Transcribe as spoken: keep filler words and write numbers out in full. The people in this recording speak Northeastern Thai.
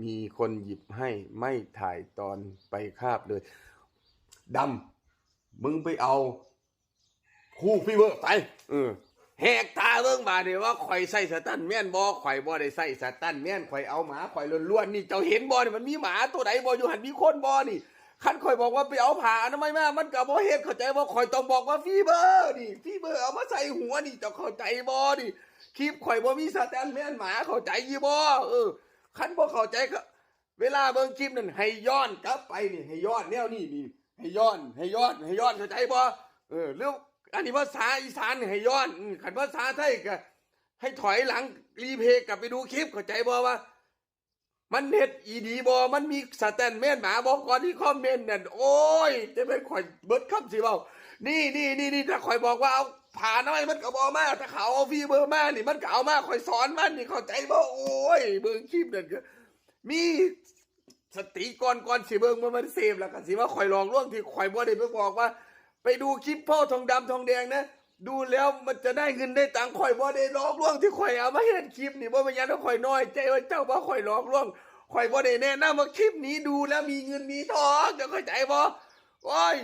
มีคนหยิบให้ ไม่ถ่ายตอนไปคาบเลย ดำ มึงไปเอา คู่ฟีเวอร์ไป เออ แหกตาเบิ่งบาดนี่ว่าข่อยใส่สตันแมนบ่ ข่อยบ่ได้ใส่สตันแมน ข่อยเอาหมาข่อยล้วนๆ นี่ เจ้าเห็นบ่นี่ มันมีหมาตัวใดบ่ อยู่หั่นมีคนบ่นี่ คันข่อยบอกว่าไปเอาผ้าอนามัยมา มันก็บ่เฮ็ด เข้าใจบ่ ข่อยต้องบอกว่าฟีเวอร์นี่ ฟีเวอร์เอามาใส่หัวนี่ เจ้าเข้าใจบ่นี่ คลิปข่อยบ่มีสตันแมนหมา เข้าใจอยู่บ่ เออ คันบ่เข้าใจก็ เวลาเบิ่งคลิปนั่นให้ย้อนกลับไปนี่ ให้ย้อนแนวนี้นี่ ให้ย้อน ให้ย้อน ให้ย้อน เข้าใจบ่ เออ หรืออันนี้ภาษาอีสานนี่ให้ย้อน อืม คันภาษาไทยก็ให้ถอยหลัง รีเพลย์กลับไปดูคลิป เข้าใจบ่ว่า มันเฮ็ดอีดีบ่ มันมีสตันแมนหมาบ่ ก่อนที่คอมเมนต์นั่น โอ้ย จะเป็นข่อยเบิดคำสิเว้า นี่ นี่ นี่ นี่ ถ้าข่อยบอกว่าเอาผ้าอนามัย มันก็บ่เอามา ถ้าเขาเอาฟีเวอร์มานี่ มันก็เอามา ข่อยสอนมันนี่ เข้าใจบ่ โอ้ย เบิ่งคลิปนั่นก็ มีสติก่อน ก่อนสิเบิ่งว่ามันเสพ แล้วก็สิว่าข่อยหลอกลวง ที่ข่อยบ่ได้ไปบอกว่า ไปดูคลิปพ่อทองดำทองแดงนะ ดูแล้วมันจะได้เงินได้ตังค์ ข่อยบ่ได้หลอกลวง ที่ข่อยเอามาเฮ็ดคลิปนี่ บ่แม่นหยังนะ ข่อยน้อยใจว่าเจ้าว่าข่อยหลอกลวง ข่อยบ่ได้แนะนำว่าคลิปนี้ดูแล้วมีเงินมีทอง เจ้าเข้าใจบ่ โอ้ย